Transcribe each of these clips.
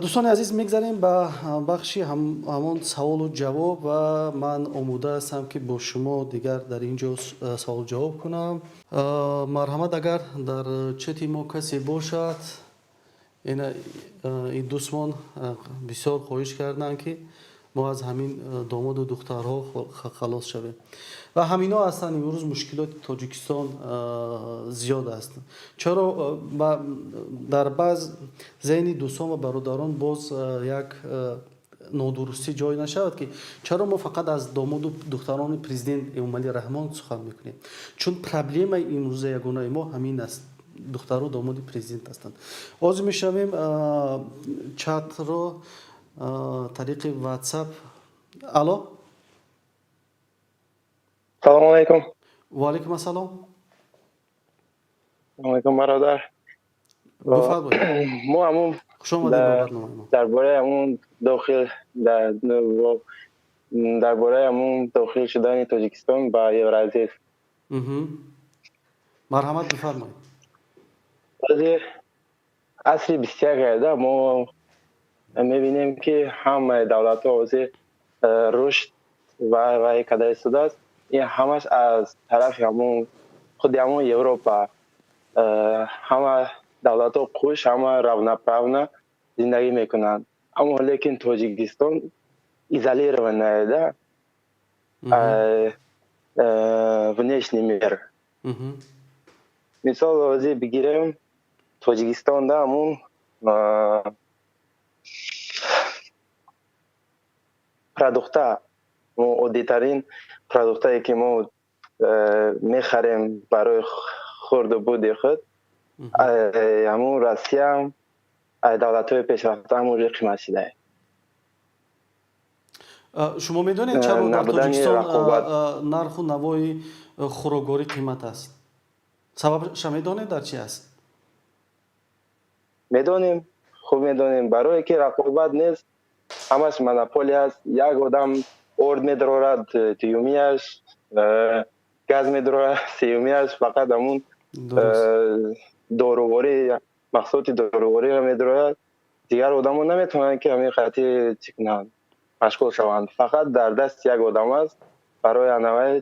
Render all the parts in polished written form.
Дӯстони азиз, мегзарем ба бахши ҳамон саволу ҷавоб ва ман омода ҳастам, ки бо шумо дигар дар ин ҷо савол ҷавоб кунам. Марҳамат, агар дар чати мо касе бошад. Ин дӯстмон бисёр хоҳиш карданд, ки мо аз ҳамин домоду духтарҳо халос шавем ва ҳаминҳо ҳастанд. Имрӯз мушкилоти Тоҷикистон зиёд аст. Чаро дар баъз зеҳни дӯстон ва бародарон боз як нодурустӣ ҷой нашавад, ки чаро мо фақат аз домоду духтарони президент Эмомалӣ Раҳмон сухан мекунем? Чун проблемаи имрӯза ягонаи мо ҳамин аст, духтару домоди президент ҳастанд. Ҳозир мешавем чатро тариқи WhatsApp. Алло. Салому алайкум. Ва алайкум ассалом. Алайкум, бародар. Бифармоед. Мо ҳамун Хуш омадед ба барномаи мо. Дар бораи ҳамун дохил шудани Тоҷикистон ба Евразия. Марҳамат, бифармоед. Ҳозир асри 21 гайда мо мебинем, ки ҳамаи давлатҳо ҳозир рушд ва вай карда истодааст. Ин ҳамаш аз тарафи ҳамун худи ҳамун Европа. Ҳама давлатҳо қуш, ҳама равноправно зиндагӣ мекунанд, аммо лекин Тоҷикистон изолированная да внешний мир. Мисол, ҳозир бигирем, Тоҷикистонда ҳамун продукта, оддитарин продуктае, ки мо мехарем барои хурду буди худ, ҳамун Россия, давлатҳои пешрафта ҳамун ҷо қимат шидае. Шумо медонед, чаро дар Тоҷикистон нарху навои хӯрокворӣ қимат аст? Сабабша медонед, дар чи аст? Медонем, хуб медонем. Барое ки рақобат нест, ҳамаш монополия аст. Як одам орд медорад, дуюмияш газ медорад, сеюмияш фақат ҳамун доруворӣ, маҳсулоти дорувориро медорад. Дигар одамо наметавонанд, ки ҳамин қатъи чӣ кунанд, машғул шаванд. Фақат дар дасти як одам аст. Барои анавай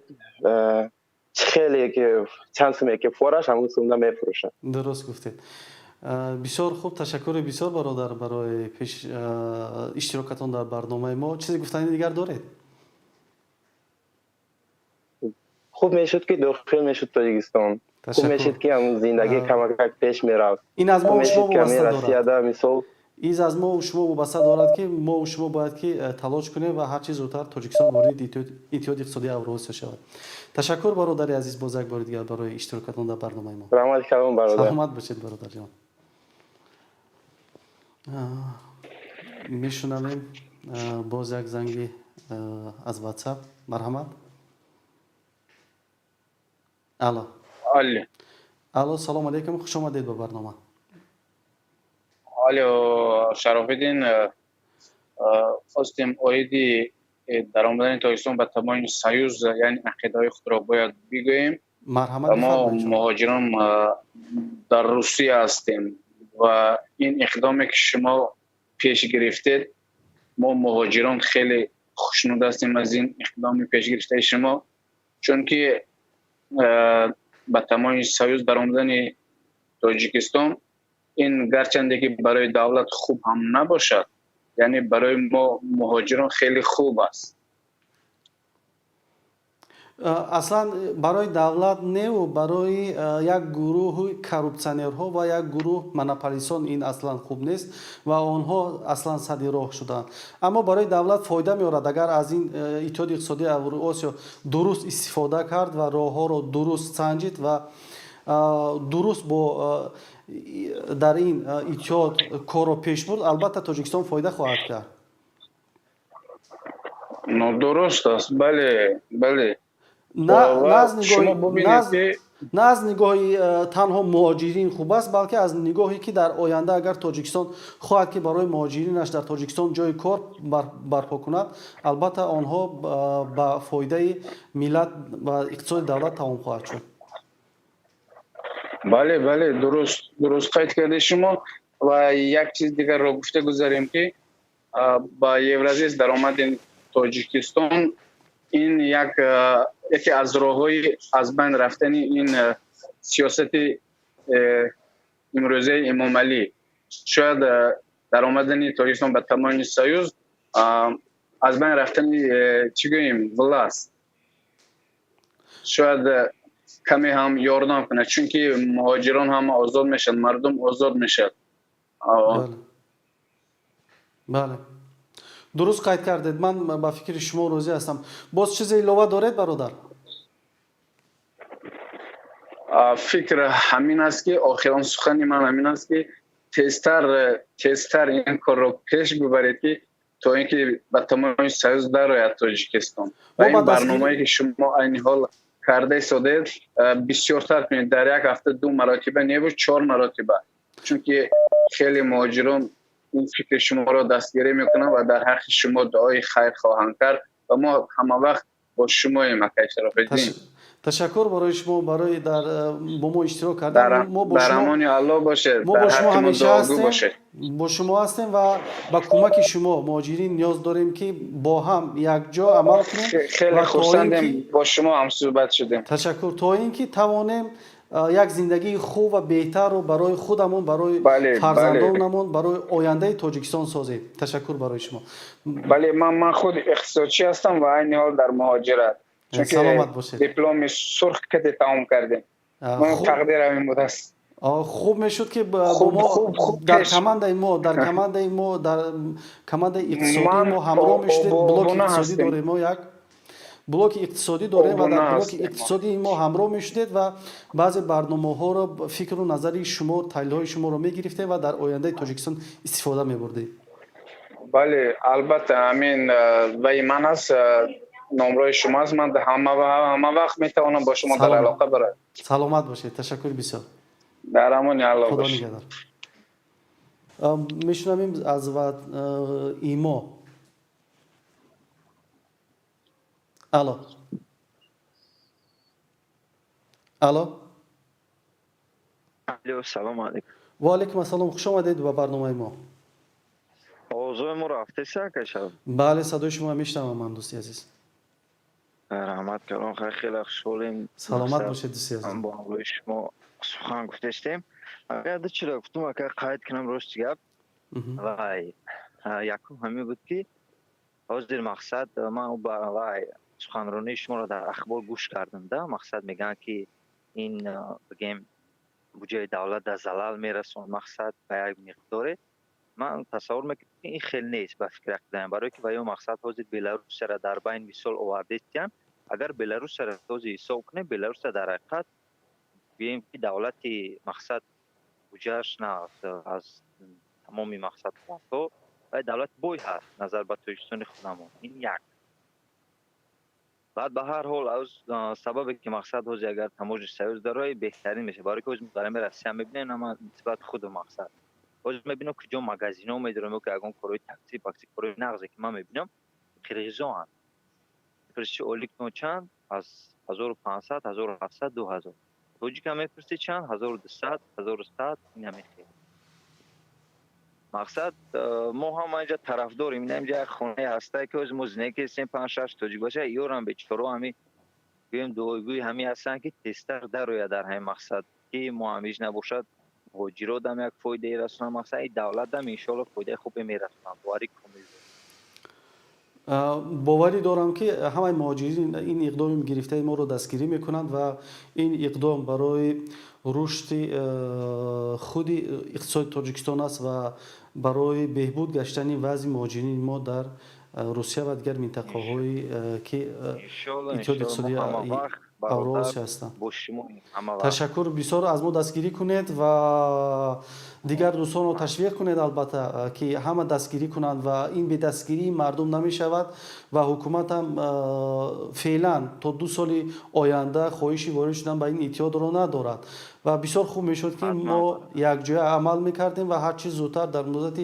чӣ хеле ки чанд суме ки фораш, ҳамун сумда мефурӯшад. Дуруст гуфтед. Бисёр хуб, ташаккури бисёр, бародар, барои иштирокатон дар барномаи мо. Чизе гуфтани дигар доред? Хуб мешуд, ки дохил мешуд Тоҷикистон, хуб мешуд, ки ҳамун зиндагӣ камакак пеш мерафт. Ин аз мо шумо вобаста дорад. Россияда, мисол. Из аз мо шумо вобаста дорад, ки мо шумо бояд ки талош кунем ва ҳарчи зудтар Тоҷикистон вориди Иттиҳоди Иқтисодии Авроосиё шавад. Ташаккур, бародари азиз, боз як бори дигар барои иштирокатон дар барномаи мо. Раҳмати калон, бародар. Саломат бошед, бародарҷон. Мешунавем боз як занги аз WhatsApp. Марҳамат, алло. Алло. Алло, салом алейкум, хуш омадед ба барнома. Алло, Шарофиддин, хостем оиди даромадани Тоҷикистон ба тамоми союз, яъне ақидаҳои худро бояд бигӯем. Марҳамат. Мо муҳоҷирон дар Русия ҳастем ва ин иқдоме, ки шумо пеш гирифтед, мо муҳоҷирон хеле хушнуд ҳастем аз ин иқдоми пешгирифтаи шумо, чунки ба тамоми союз даромадани Тоҷикистон ин гарчанде ки барои давлат хуб ҳам набошад, яъне барои мо муҳоҷирон хеле хуб аст. Аслан барои давлат неву барои як гурӯҳи коррупсионерҳо ва як гурӯҳ монополистон ин аслан хуб нест ва онҳо аслан сади роҳ шуданд. Аммо барои давлат фоида меорад, агар аз ин Иттиҳоди иқтисодии Авруосиё дуруст истифода кард ва роҳҳоро дуруст санҷид ва дуруст бо дар ин иттиҳод корро пеш бурд, албатта Тоҷикистон фоида хоҳад кард. Дуруст аст, бале, бале. На аз нигоҳи танҳо муҳоҷирин хуб аст, балки аз нигоҳе ки дар оянда агар Тоҷикистон хоҳад ки барои муҳоҷиринаш дар Тоҷикистон ҷои кор барпо кунад, албатта онҳо ба фоидаи миллат ва иқтисоди давлат тамом хоҳад шуд. Бале, бале, дуруст, дуруст қайд кардед шумо. Ва як чиз дигарро гуфта гузарем, ки ба Евразия даромади Тоҷикистон ин яке аз роҳҳои аз байн рафтани ин сиёсати имрӯзаи Эмомалӣ. Шояд даромадани Тоҷикистон ба Таможенный союз аз байн рафтани, чӣ гӯем, власть шояд каме ҳам ёрдам кунад, чунки муҳоҷирон ҳама озод мешаванд, мардум озод мешавад. Бале, дуруст қайд кардед, ман ба фикри шумо розӣ ҳастам. Боз чизе илова доред, бародар? Фикр ҳамин аст, ки охирон сухани ман ҳамин аст, ки тезтар, тезтар ин корро пеш бибаред, ки то ин ки ба Таможенный союз дарояд Тоҷикистон. Ва ин барномае, ки шумо айни ҳол карда истодед, бисёртар кунед, дар як ҳафта ду маротиба неву чор маротиба, чунки хеле муҳоҷирон ин фикри шуморо дастгирӣ мекунанд ва дар ҳаққи шумо дуои хайр хоҳанд кард ва мо ҳама вақт бо шумоем, акай Шарофиддин. Ташаккур барои шумо барои дар бо мо иштирок кардан. Мо бо дар амони Аллоҳ бошед. Мо бо шумо ҳамеша ҳастем, бо шумо ҳастем ва ба кӯмаки шумо муҳоҷирин ниёз дорем, ки бо ҳам якҷо амал кунем. Хеле хурсандем, бо шумо ҳамсӯҳбат шудем. Ташаккур, то ин ки тавонем як зиндагии хуб ва беҳтарро барои худамон, барои фарзандонамон, барои ояндаи Тоҷикистон созем. Ташаккур барои шумо. Бале, ман худ иқтисодчӣ ҳастам ва айни ҳол дар муҳоҷират, чунки Саломат бошед. Дипломи сурх кате тамом кардем. Тақдир ҳамин будааст. Хуб мешуд, ки бо мо дар командаи мо, дар командаи иқтисодии мо ҳамроҳ мешудед. Блоки иқтисодӣ дорем мо, як блоки иқтисодӣ дорем ва дар блоки иқтисодии мо ҳамроҳ мешудед ва баъзе барномаҳоро, фикру назари шумо, таҳлилҳои шуморо мегирифтем ва дар ояндаи Тоҷикистон истифода мебурдем. Бале, албатта, ҳамин ваи ман аст, номрои шумо аст, ман ҳама вақт метавонам бо шумо дар алоқа барам. Саломат бошед, ташаккури бисёр. Дар амони Аллоҳ. Худо нигаҳдор. Мешунавем аз имо. Алло, алло. Алло, салому алейкум. Ва алейкум ассалом, хуш омадед ба барномаи мо. Овозои мо рафтеса, ака Шароф? Бале, садои шумо мешунавам ман, дӯсти азиз. Раҳмат калон, хеле хушҳолем. Саломат бошед, дӯсти азиз. Бо ҳамроҳи шумо сухан гуфтестем. Агар ду чиро гуфтум, ака, қайд кунам, рости гап. Вай, якум ҳамин буд, ки ҳозир мақсад ман вай суханронии шуморо дар ахбор гӯш кардам да, мақсад мегӯянд, ки ин, бигем, буҷаи давлат дар залал мерасон, мақсад ба як миқдоре. Ман тасаввур мекунам, ки ин хел нест ба фикри ақидаям, барое ки ва ё мақсад ҳозир Беларусияро дар байн мисол овардестиян. Агар Беларусияро ҳозир ҳисоб кунем, Беларусия дар ҳақиқат, гӯем, ки давлати мақсад буҷааш на аз тамоми мақсад вай давлати бой ҳаст назар ба Тоҷикистони худамон. Ин як. Баъд ба ҳар ҳол, аз сабабе ки мақсад ҳозир агар Таможенный союз дарои, беҳтарин мешавад, барое ки ҳозир дар ами Россия мебинем, ама нисбат худу мақсад ҳозир мебинам, куҷо магазино медорам ё ки ягон корҳои такси пакси, корҳои нағзе ки ман мебинам, қирғизоанд. Мепурсӣ, оликтон чанд? Аз 1500, 1700, 2000. Тоҷикам мепурсӣ, чанд? 1200, 1100. Ин ҳамин хел мақсад мо ҳама инҷа тарафдорем. Ина инҷа як хонае ҳастае, ки ҳозир мо зиндагӣ кардем, панҷ шаш тоҷик боша, ёрам бечорао ҳами, гӯем, дуойгӯи ҳамин ҳастанд, ки тезтар дарояд дар ҳамин мақсад, ки мо ҳамиш набошад, муҳоҷиротам як фоидае расонад, мақсад ин давлатам иншоалло фоидаи хубе мерасонад, боварӣ комил. Боварӣ дорам, ки ҳамаи муҳоҷирин ин иқдоми гирифтаи моро дастгирӣ мекунанд ва ин иқдом барои рушди худи иқтисоди Тоҷикистон аст ва барои беҳбуд гаштани вазъи муҳоҷирини мо дар Русия ва дигар минтақаҳое, ки Иттиҳоди иқтисодии Авроосиё ҳастанд. Ташаккур бисёр, аз мо дастгирӣ кунед ва дигар дӯстонро ташвиқ кунед, албатта, ки ҳама дастгирӣ кунанд ва ин бедастгирии мардум намешавад. Ва ҳукуматам феълан то 2 соли оянда хоҳиши ворид шудан ба ин иттиҳодро надорад ва бисёр хуб мешуд, ки мо якҷоя амал мекардем ва ҳарчи зудтар, дар муддати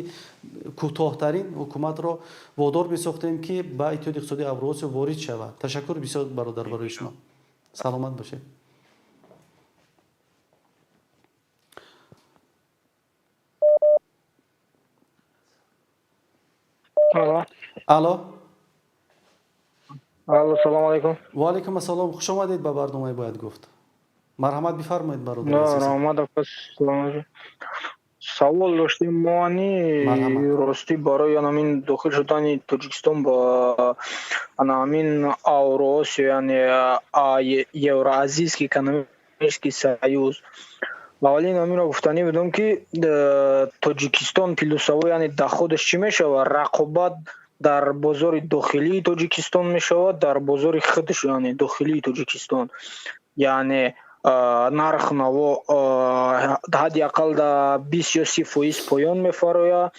кӯтоҳтарин, ҳукуматро водор месохтем, ки ба Иттиҳоди иқтисодии Авроосиё ворид шавад. Ташаккур бисёр, бародар, барои шумо. Саломат бошед. Алло. Алло. Алло, салом алейкум. Ва алейкум ассалом, хуш омадед ба барномаи «Бояд гуфт». Марҳамат, бифармоед, бародар. Раҳмат, ака. Савол доштем мо ани ростӣ барои анамин дохил шудани Тоҷикистон ба ана ҳамин Авроосиё, яъне Евроазийский экономический союз. Аввалин ҳаминро гуфтанӣ будам, ки Тоҷикистон плюсово, яъне доходаш чӣ мешавад? Рақобат дар бозори дохилии Тоҷикистон мешавад, дар бозори худаш, яъне дохилии Тоҷикистон, яъне нарх наво ҳадди ақал да 20 ё 30% поён мефарояд.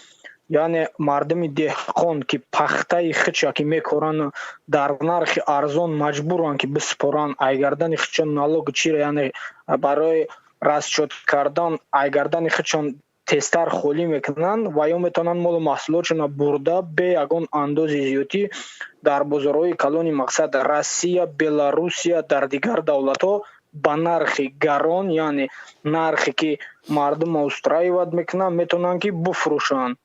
Яъне мардуми деҳқон, ки пахтаи худша ки мекоранд, дар нархи арзон маҷбуранд, ки биспоранд, ай гардани худшон налог чиро, яъне барои расчёт кардан, ай гардани худшон тезтар холӣ мекунанд ва ё метавонанд молу маҳсулотшонро бурда бе ягон андози зиёдӣ дар бозорҳои калони, мақсад, Россия, Беларусия, дар дигар давлатҳо ба нархи гарон, яъне нархе ки мардумро устраивать мекунанд, метавонанд ки буфурӯшанд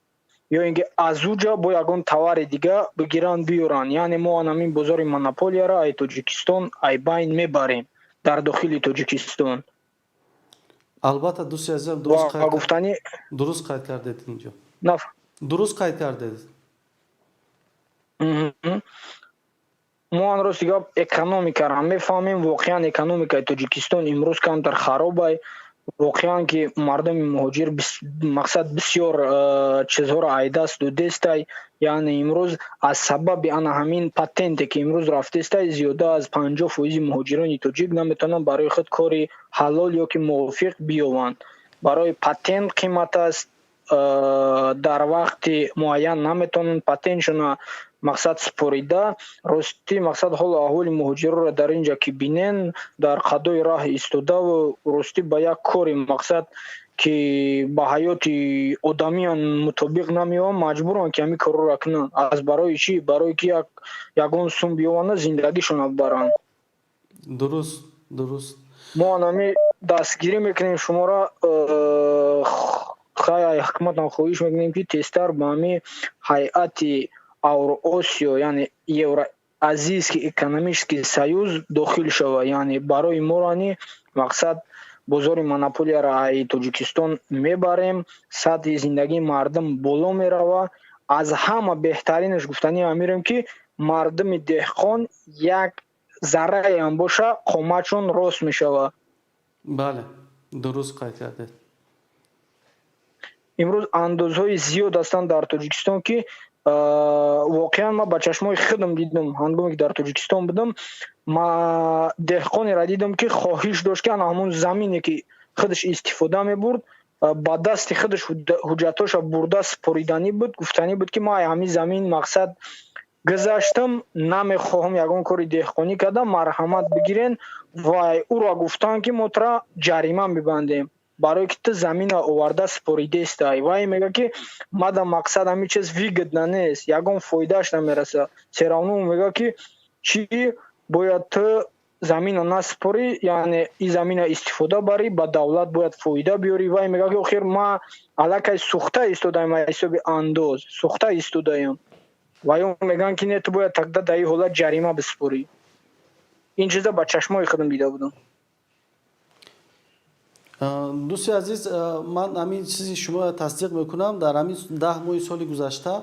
ё ин ки аз уҷа бо ягон товари дига бигиранд, биёранд. Яъне мо анамин бозори монополияро ай Тоҷикистон ай байн мебарем дар дохили Тоҷикистон. Албатта, дӯсти азизам, гуфтанӣ дуруст қайд кардед инҷо, дуруст қайд кардед. Мо ан рости гап экономикаро мефаҳмем. Воқеан, экономикаи Тоҷикистон имрӯз камтар харобай. Воқеан, ки мардуми муҳоҷир, мақсад, бисёр чизҳоро айдаст додестай. Яъне имрӯз аз сабаби ана ҳамин патенте, ки имрӯз рафтестай, зиёда аз 50% муҳоҷирони тоҷик наметавонанд барои худ кори ҳалол ё ки мувофиқ биёванд. Барои патент қимат аст, дар вақти муайян наметавонанд патентшона, мақсад, супорида. Ростӣ, мақсад, ҳоло аҳволи муҳоҷирро дар ин ҷа ки бинен, дар қадои раҳ истодаву ростӣ ба як кори, мақсад, ки ба ҳаёти одамиан мутобиқ намеоянд, маҷбуранд, ки ҳамин корро кунанд. Аз барои чӣ? Барое ки ягон сум биёванда, зиндагишонро баранд. Дуруст. Мо анами дастгирӣ мекунем шуморо. Хай, ҳукуматам хоҳиш мекунем, ки тезтар ба ҳамин ҳайати Авроосиё, яъне Евроазийский экономический союз дохил шавад. Яъне барои морани, мақсад, бозори монополияро ай Тоҷикистон мебарем, сатҳи зиндагии мардум боло меравад. Аз ҳама беҳтаринаш гуфтанӣ амирем, ки мардуми деҳқон як зарраеам боша, қоматшон рост мешавад. Бале, дуруст қайд кардед. Имрӯз андозҳои зиёд ҳастанд дар Тоҷикистон, ки воқеан ман ба чашмои худам дидам. Ҳангоме ки дар Тоҷикистон будам, ма деҳқонеро дидам, ки хоҳиш дошт, ки ана ҳамон замине, ки худаш истифода мебурд, ба дасти худаш ҳуҷҷатҳоша бурда супориданӣ буд. Гуфтанӣ буд, ки ман ҳамин замин, мақсад, гузаштам, намехоҳам ягон кори деҳқонӣ кардам, марҳамат, бигирен. Ва ӯро гуфтанд, ки мо тура ҷарима мебандем, барое ки ту замина оварда супоридестай. Вай мега, ки мада, мақсад, ҳамин чиз выгодно нест, ягон фоидааш намерасад. Всё равно мега, ки чӣ бояд ту замина насупорӣ, яъне ин замина истифода барӣ, ба давлат бояд фоида биёрӣ. Вай мега, ки охир ма аллакай сӯхта истодаем, аз ҳисоби андоз сӯхта истодаем. Ва ё мегӯянд, ки не, ту бояд тогда дар ин ҳолат ҷарима бисупорӣ. Ин чиза ба чашмои худам дида будам. Дӯсти азиз, ман ҳамин чизи шумо тасдиқ мекунам. Дар ҳамин 10 моҳи соли гузашта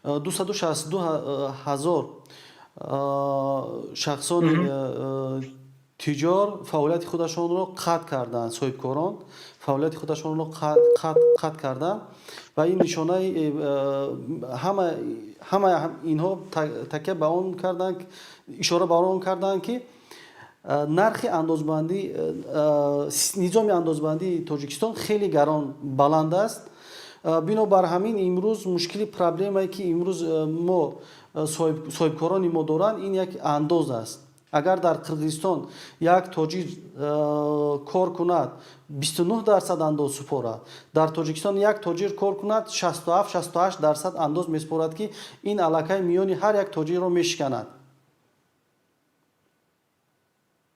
262 ҳазор шахсони тиҷор фаъолияти худашонро қатъ карданд, соҳибкорон фаъолияти худашонро қатъ карданд ва ин нишонаи ҳама инҳо такя ба он карданд, ишора ба он карданд, ки нархи андозбандӣ, низоми андозбандии Тоҷикистон хеле гарон, баланд аст. Бинобар ҳамин имрӯз мушкили, проблемае, ки имрӯз мо соҳибкорони мо доранд, ин як андоз аст. Агар дар Қирғизистон як тоҷир кор кунад, 29% андоз супорад, дар Тоҷикистон як тоҷир кор кунад, 67, 68% андоз месупорад, ки ин аллакай миёни ҳар як тоҷирро мешиканад.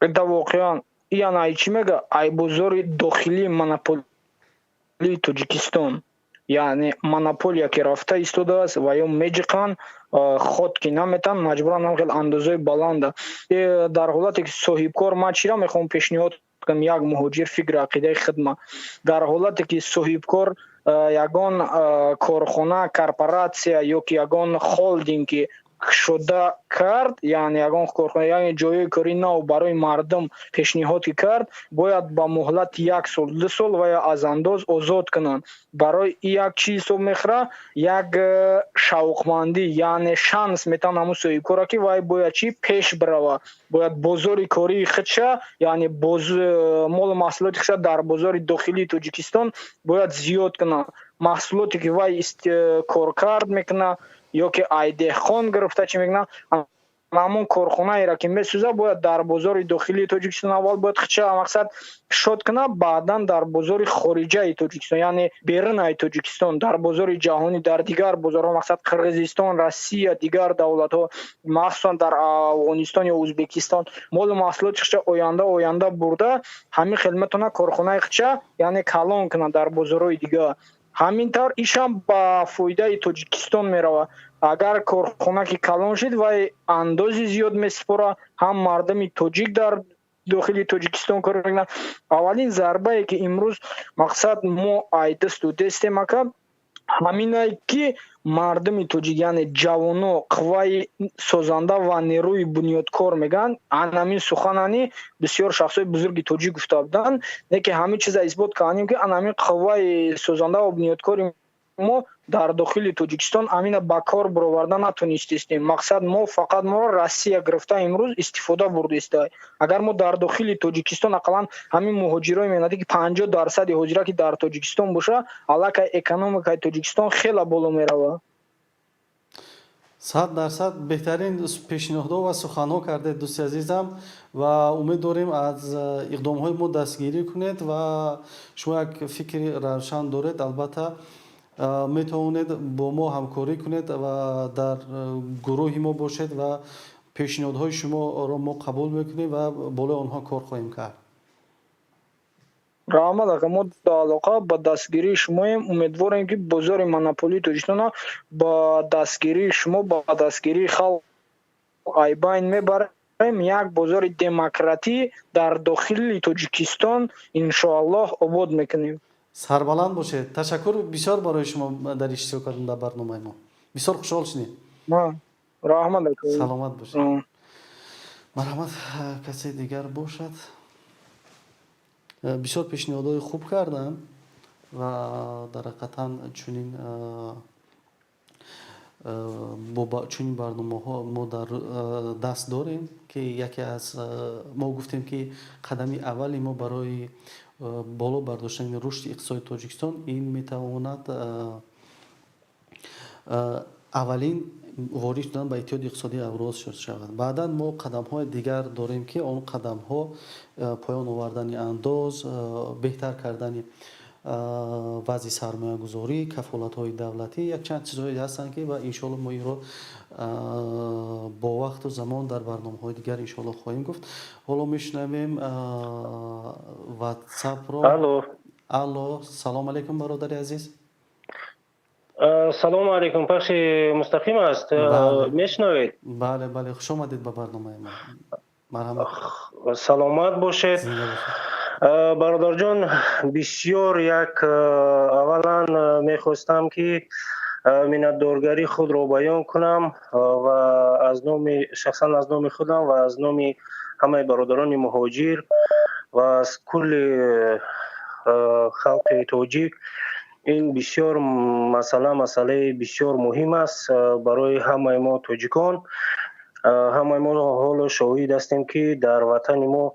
Это воқеан яна ай чӣ мега, ай бозори дохилии монополии Тоҷикистон, яъне монополия ки рафта истодааст ва ё меҷиқанд, ход ки наметан, маҷбуран ҳам хел андозаи баланда. Дар ҳолате ки соҳибкор, ман чира мехоҳам пешниҳод кунам, як муҳоҷир, фикри ақидаи хидма, дар ҳолате ки соҳибкор ягон корхона, корпоратсия ё ки ягон холдинг ки кушода кард, яъне ягон корхона, яъне ҷойҳои кори нав барои мардум пешниҳод ки кард, бояд ба муҳлати як сол, 2 сол ва ё аз андоз озод кунанд. Барои як чӣ ҳисоб мехӯра, як шавқмандӣ, яъне шанс метавон ҳамун соҳибкора, ки вай бояд чӣ пеш бирава, бояд бозори кории худша, яъне молу маҳсулоти худша дар бозори дохилии Тоҷикистон бояд зиёд кунад. Маҳсулоте ки вай коркард мекунад ё ки ай деҳқон гирифта чӣ мекунад, ҳамон корхонаеро ки месӯзад, бояд дар бозори дохилии Тоҷикистон аввал бояд худша мақсад шод кунад, баъдан дар бозори хориҷаи Тоҷикистон, яъне берунаи Тоҷикистон, дар бозори ҷаҳонӣ, дар дигар бозорҳо, мақсад Қирғизистон, Россия, дигар давлатҳо, махсусан дар Афғонистон ё Ӯзбекистон молу маҳсулоти худша оянда оянда бурда, ҳамин хел метавонад корхонаи худша, яъне калон кунад дар бозорҳои дигар. Ҳамин тавр ишам ба фоидаи Тоҷикистон меравад. Агар корхона ки калон шид, вай андози зиёд месупорад, ҳам мардуми тоҷик дар дохили Тоҷикистон кор мекунад. Аввалин зарбае ки имрӯз мақсад мо ай дасту дестем, ака, ҳаминае ки мардуми тоҷик, яъне ҷавоно, қувваи созанда ва нерӯи бунёдкор мегӯянд. Анамин суханани бисёр шахсҳои бузурги тоҷик гуфта буданд, не ки ҳамин чиза исбот кардем, ки анамин қувваи созанда ва бунёдкори мо дар дохили Тоҷикистон амина ба кор бароварда натонистистем. Мақсад мо фақат моро Россия гирифта, имрӯз истифода бурдиста. Агар мо дар дохили Тоҷикистон ақаллан ҳамин муҳоҷирои меҳнатӣ ки 50%-и ҳозира ки дар Тоҷикистон боша, аллакай экономикаи Тоҷикистон хеле боло меравад. 100% беҳтарин пешниҳодҳо ва суханҳо кардед, дӯсти азизам, ва умед дорем, аз иқдомҳои мо дастгирӣ кунед ва шумо як фикри равшан доред. Албатта, метавонед бо мо ҳамкорӣ кунед ва дар гурӯҳи мо бошед ва пешниҳодҳои шуморо мо қабул мекунем ва болои онҳо кор хоҳем кард. Раҳмат, ака, мо дар алоқа, ба дастгирии шумоем. Умедворем, ки бозори монополии Тоҷикистона ба дастгирии шумо, ба дастгирии халқ айбайн мебарем, як бозори демократӣ дар дохили Тоҷикистон иншоаллоҳ обод мекунем. Сарбаланд бошед. Ташаккур бисёр барои шумо дар иштирок кардан дар барномаи мо. Бисёр хушҳол шудем. Раҳмат. Саломат бошед. Марҳамат, касе дигар бошад. Бисёр пешниҳодҳои хуб кардам ва дар ҳақиқатан чунин барномаҳо мо дар даст дорем, ки яке аз мо гуфтем, ки қадами аввали мо барои боло бардоштани рушди иқтисоди Тоҷикистон ин метавонад аввалин ворид шудан ба Иттиҳоди иқтисодии Авруосиё шавад. Баъдан мо қадамҳои дигар дорем, ки он қадамҳо поён овардани андоз, беҳтар кардани вазъи сармоягузорӣ, кафолатҳои давлатӣ, якчанд чизҳое ҳастанд, ки ва иншоалло мо инро бо вақту замон дар барномаҳои дигар иншоалло хоҳем гуфт. Ҳоло мешунавем ватсапро. Алло. Алло, салом алейкум, бародари азиз. Салому алейкум. Пахши мустақим аст, мешунавед? Бале, бале, хуш омадед ба барномаи мо, марҳамат. Саломат бошед, бародарҷон. Бисёр як аввалан мехостам, ки Миннатдоргарии худро баён кунам ва аз номи шахсан, аз номи худам ва аз номи ҳамаи бародарони муҳоҷир ва аз кулли халқи тоҷик. Ин бисёр масъала, масъалаи бисёр муҳим аст барои ҳамаи мо тоҷикон. Ҳамаи мо ҳоло шоҳид ҳастем, ки дар ватани мо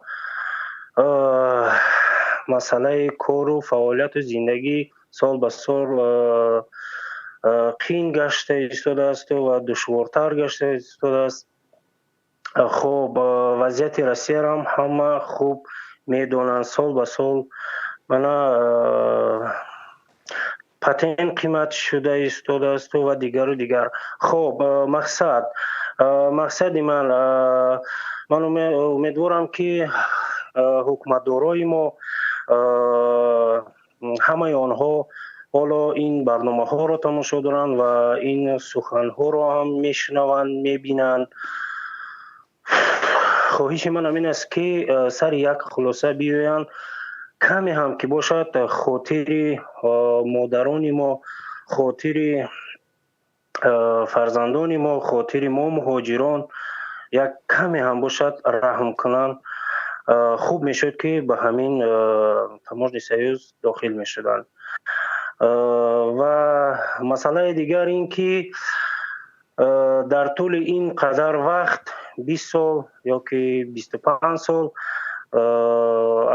масъалаи кору фаъолияту зиндагӣ сол ба сол қин гашта истодаасту ва душвортар гашта истодааст. Хуб, вазъияти Россияро ҳам ҳама хуб медонанд. Сол ба сол мана патент қимат шуда истодаасту ва дигару дигар. Хуб, мақсади ман умедворам, ки ҳукуматдорои мо, ҳамаи онҳо ҳоло ин барномаҳоро тамошо доранд ва ин суханҳоро ҳам мешунаванд, мебинанд. Хоҳиши ман ҳамин аст, ки сари як хулоса биёянд, каме ҳам ки бошад, хотири модарони мо, хотири фарзандони мо, хотири мо муҳоҷирон як каме ҳам бошад раҳм кунанд. Хуб мешуд, ки ба ҳамин таможенный союз дохил мешуданд. Ва масъалаи дигар ин ки дар тӯли ин қадар вақт, 20 сол ё ки 25 сол,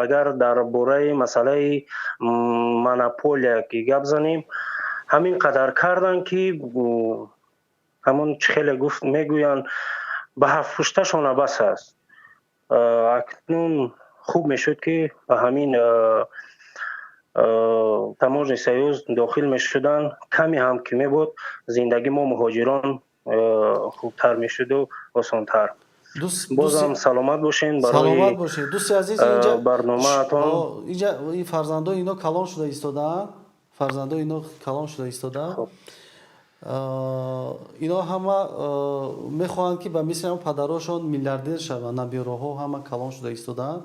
агар дар бораи масъалаи монополия ки гап занем, ҳамин қадар карданд, ки ҳамон чӣ хеле гуфт мегӯянд, ба ҳафт пушташона бас аст. Акнун хуб мешуд, ки ба ҳамин таможенный союз дохил мешуданд. Каме ҳам ки мебуд, зиндагӣ мо муҳоҷирон хубтар мешуду осонтар. Бозам саломат бошен барои Саломат бошед, дӯсти азиз. Инҷа барномаатон. Инҷа ин фарзандои ино калон шуда истодаанд, фарзандои ино калон шуда истодаанд. Ино ҳама мехоҳанд, ки ба мисли ҳам падарошон миллиардер шаванд. Набераҳо ҳама калон шуда истодаанд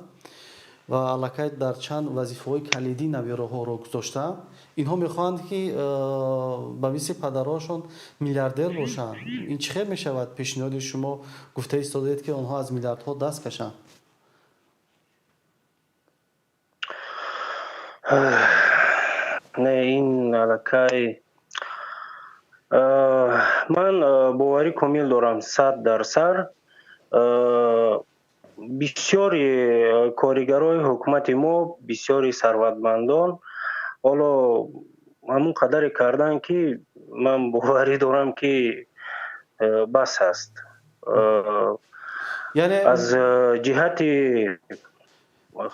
ва аллакай дар чанд вазифаҳои калидӣ набераҳоро гузоштаанд. Инҳо мехоҳанд, ки ба мисли падарошон миллиардер бошанд. Ин чӣ хел мешавад? Пешниҳоди шумо гуфта истодаед, ки онҳо аз миллиардҳо даст кашанд. Не, ин аллакай ман боварӣ комил дорам, 100%. Бисёри коригарои ҳукумати мо, бисёри сарватмандон ҳоло ҳамун қадаре карданд, ки ман боварӣ дорам, ки бас аст. Яъне аз ҷиҳати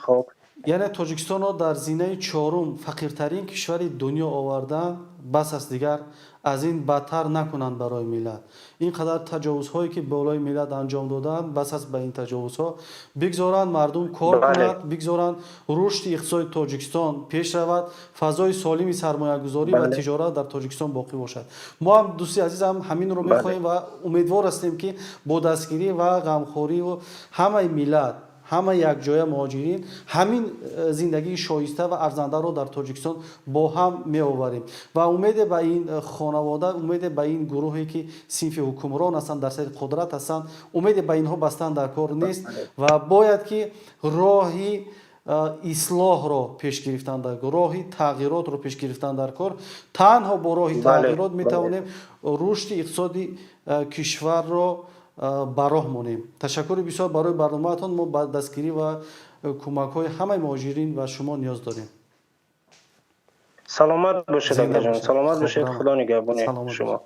хоб Яъне Тоҷикистонро дар зинаи чорум фақиртарин кишвари дунё овардан бас аст, дигар аз ин бадтар накунанд барои миллат. Ин қадар таҷовузҳое, ки болои миллат анҷом доданд, бас аст ба ин таҷовузҳо. Бигзоранд мардум кор кунад, бигзоранд рушди иқтисоди Тоҷикистон пеш равад, фазои солими сармоягузорӣ ва тиҷорат дар Тоҷикистон боқӣ бошад. Мо ҳам, дӯсти азизам, ҳаминро мехоҳем ва умедвор ҳастем, ки бо дастгирӣ ва ғамхориву ҳамаи миллат, ҳама якҷоя муҳоҷирин ҳамин зиндагии шоиста ва арзандаро дар Тоҷикистон бо ҳам меоварем. Ва умеде ба ин хонавода, умеде ба ин гурӯҳе, ки синфи ҳукмрон ҳастанд, дар сари қудрат ҳастанд, умеде ба инҳо бастан дар кор нест ва бояд ки роҳи ислоҳро пеш гирифтан дар кор, роҳи тағйиротро пеш гирифтан дар кор. Танҳо бо роҳи тағйирот метавонем рушди иқтисоди кишварро ба роҳ монем. Ташаккури бисёр барои барномаатон. Мо ба дастгирӣ ва кӯмакҳои ҳамаи муҳоҷирин ва шумо ниёз дорем. Саломат бошед, акаҷон, саломат бошед, Худо нигаҳбони шумо. Бошед.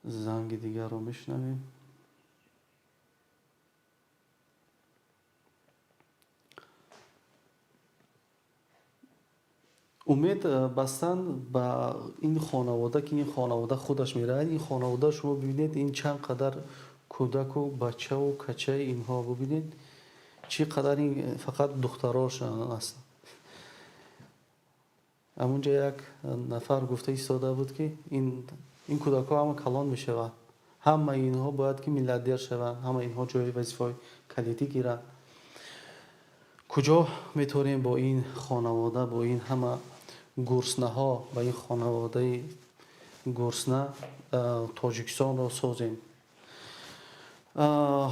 Занги дигарро мешунавем. Умед бастан ба ин хонавода, ки ин хонавода худаш меравад. Ин хонавода, шумо бибинед, ин чанд қадар кӯдаку бачаву качаи инҳо, бибинед, чӣ қадар ин фақат духтарошон аст. Ҳамунҷа як нафар гуфта истода буд, ки ин кӯдакҳо ҳама калон мешаванд, ҳамаи инҳо бояд ки миллиардер шаванд, ҳамаи инҳо ҷои вазифаҳои калидӣ гиранд. Куҷо метавонем бо ин хонавода, бо ин ҳама гурснаҳо, ба ин хонаводаи гурсна Тоҷикистонро созем?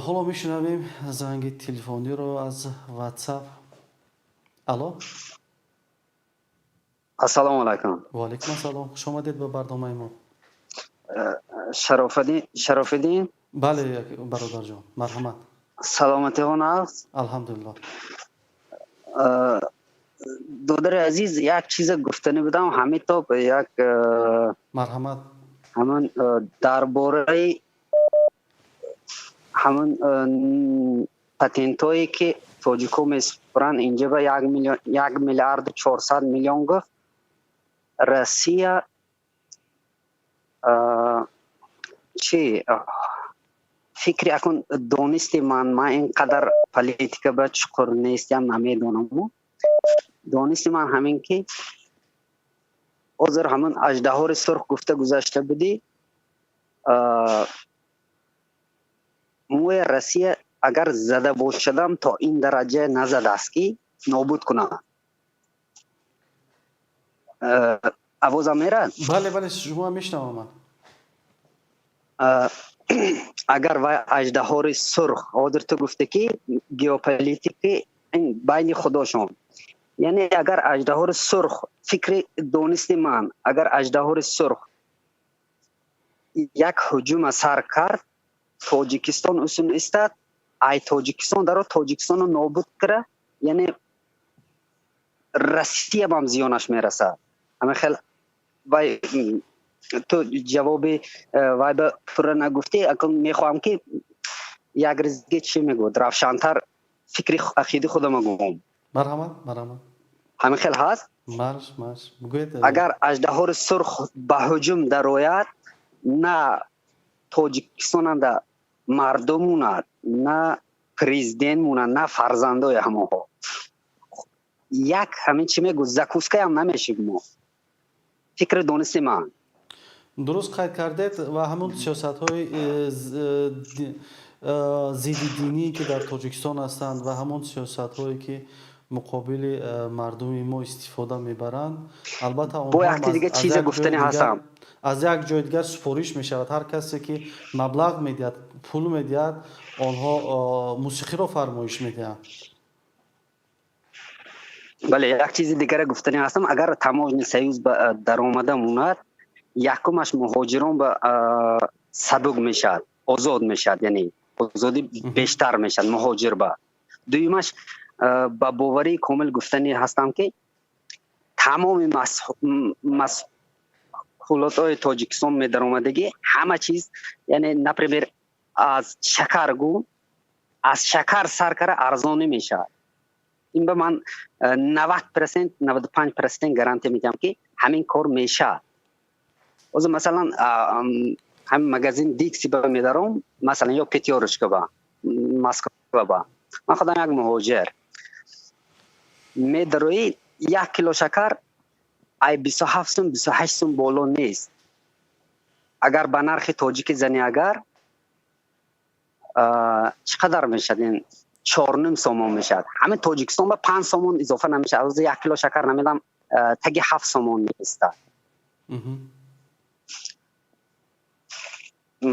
Ҳоло мешунавем занги телефониро аз WhatsApp. Алло. Ассалому алайкум. Ва алайкум ассалом, хуш омадед ба барномаи мо. Шарофиддин, Шарофиддин. Бале, бародарҷон, марҳамат. Саломатиҳон аст? Алҳамдулиллоҳ. Додари азиз, як чиза гуфтанӣ будам, ҳамин то як Марҳамат. Ҳамон дар бораи ҳамон патентҳое, ки тоҷико месупоранд инҷа, ба 1 миллион, 1 миллиарду 400 миллион гуфт Россия. Чи фикри акун донисти ман ин қадар политика ба чуқур нестиам, намедонаму. Донисти ман ҳамин, ки ҳозир ҳамон аждаҳори сурх гуфта гузашта будӣ, мӯи Россия агар зада бошадам, то ин дараҷа назадааст, ки нобуд кунад. Овозам мерад? Бале, шумо мешунавам ман. Агар вай аждаҳори сурх, ҳозир ту гуфте, ки геополитики байни худошон, яъне агар аждаҳори сурх, фикри донисти ман, агар аждаҳори сурх як ҳуҷума сар кард, Тоҷикистон усун истад, ай Тоҷикистон даро Тоҷикистоно нобуд кара, яъне Россия бам зиёнаш мерасад. Ҳамин хел вай ту ҷавоби вай ба пурра нагуфтӣ. Акун мехоҳам, ки як ризге, чӣ мегӯд, равшантар фикри ақиди худама гӯм. Марҳамат, марҳамат. Ҳамин хел ҳаст. Марш, марш, бигӯед. Агар аждаҳори сурх ба ҳуҷум дарояд, на Тоҷикистонанда мардум монад, на президент монад, на фарзандои ҳамонҳо. Як ҳамин, чӣ мегӯ, закускаям намешид мо. Фикри донисти ман. Дуруст қайд кардед. Ва ҳамон сиёсатҳои зиддидинӣ, ки дар Тоҷикистон ҳастанд, ва ҳамон сиёсатҳое, ки муқобили мардуми мо истифода мебаранд, албатта бо якти дига чизе гуфтани ҳастам. Аз як ҷои дигар супориш мешавад. Ҳар касе ки маблағ медиҳад, пул медиҳад, онҳо мусиқиро фармоиш медиҳанд. Бале, як чизи дигаре гуфтани ҳастам. Агар таможенный союз даромада монад, якумаш муҳоҷирон ба сабук мешавад, озод мешавад, яъне озодӣ бештар мешавад муҳоҷир ба. Дуюмаш, ба боварии комил гуфтани ҳастам, ки тамоми маҳсулотҳои Тоҷикистон медаромадагӣ, ҳама чиз, яъне, например, аз шакар гӯ, аз шакар сар кара арзонӣ мешавад. Ин ба ман 90%, 95% гарантия медиҳам, ки ҳамин кор мешавад. Ҳозир, масалан, ҳамин магазин Дикси ба медаром, масалан, ё Пятёрочка ба Москва ба, ман худам як муҳоҷир, медароӣ, 1 кило шакар ай 27 сум, 28 сум боло нест. Агар ба нархи тоҷики зани, агар чӣ қадар мешавад? Ин 4,5 сомон мешавад. Ҳамин Тоҷикистон ба 5 сомон изофа намешавад. Ҳозир 1 кило шакар, намедонам, таги 7 сомон меистад.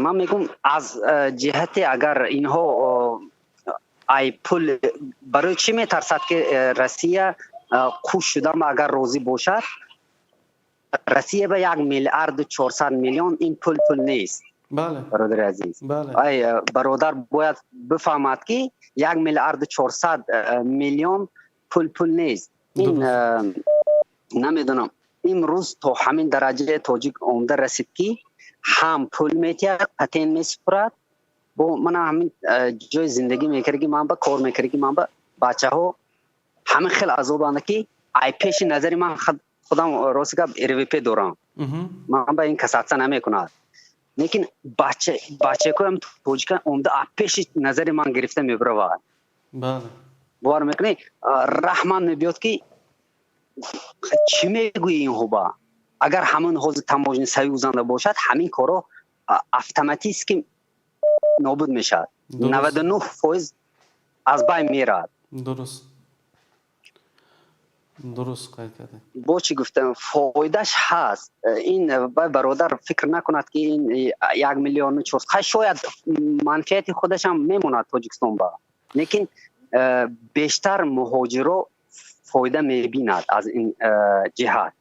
Ман мегӯм, аз ҷиҳате агар инҳо ай пул барои чӣ метарсад, ки Россия қуш шудан агар розӣ бошад, Россия ба 1 миллиарду 400 миллион ин пул пул нест. Бародари азиз, ай бародар бояд бифаҳмад, ки 1 миллиарду 400 миллион пул пул нест. Ин намедонам, имрӯз то ҳамин дараҷаи тоҷик омда расид, ки ҳам пул метиҳад, патент месупорад. Бо мана ҳамин ҷои зиндагӣ мекардаги ман ба, кор мекардаги ман ба, бачаҳо ҳамин хел азобанда, ки ай пеши назари ман, худам рости гап РВП дорам, ман ба ин касаться намекунад, лекин бачакоям тоҷика омда а пеши назари ман гирифта мебаравад. Бовар мекунӣ, раҳман мебиёд, ки чӣ мегӯӣ инҳо ба. Агар ҳамон ҳозир таможенный союз анда бошад, ҳамин корро автоматически нобуд мешавад, 99% аз байн меравад. Дуруст. Дуруст қайд кардед. Бо чӣ гуфтам, фоидаш ҳаст. Ин вай бародар фикр накунад, ки ин 1 миллиону 400, хай, шояд манфиати худашам мемонад Тоҷикистон ба, лекин бештар муҳоҷиро фоида мебинад аз ин ҷиҳат.